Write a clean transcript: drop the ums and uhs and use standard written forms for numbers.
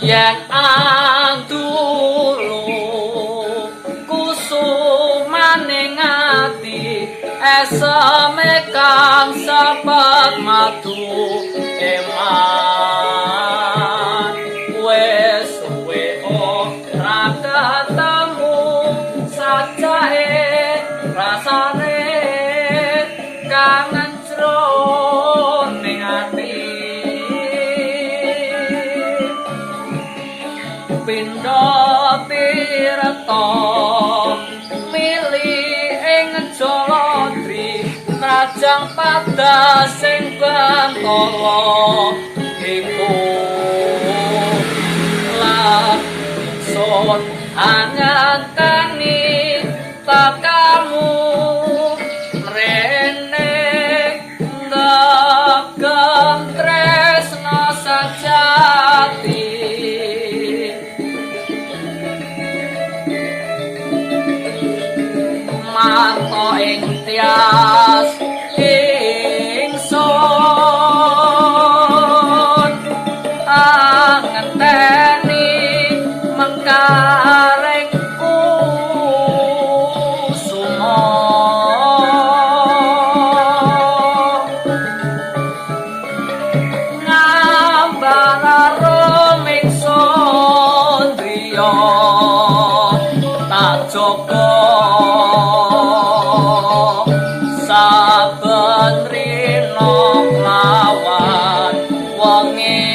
Yen andulu kusumaning ati eseme kang sepet madu eman. Wis suwe ora ketemu, sajake rasane kangen jroning ati. Pindha tirta mili ing Jaladri, rajang padasing bantala iku lah ingsun anganteni tekamu mrene ndegem tresna sejati. Marta ing tias ingsun angenteni mengkaring kusuma. Ngambar arum ingsun driya tak jaga saben rina lawan wengi.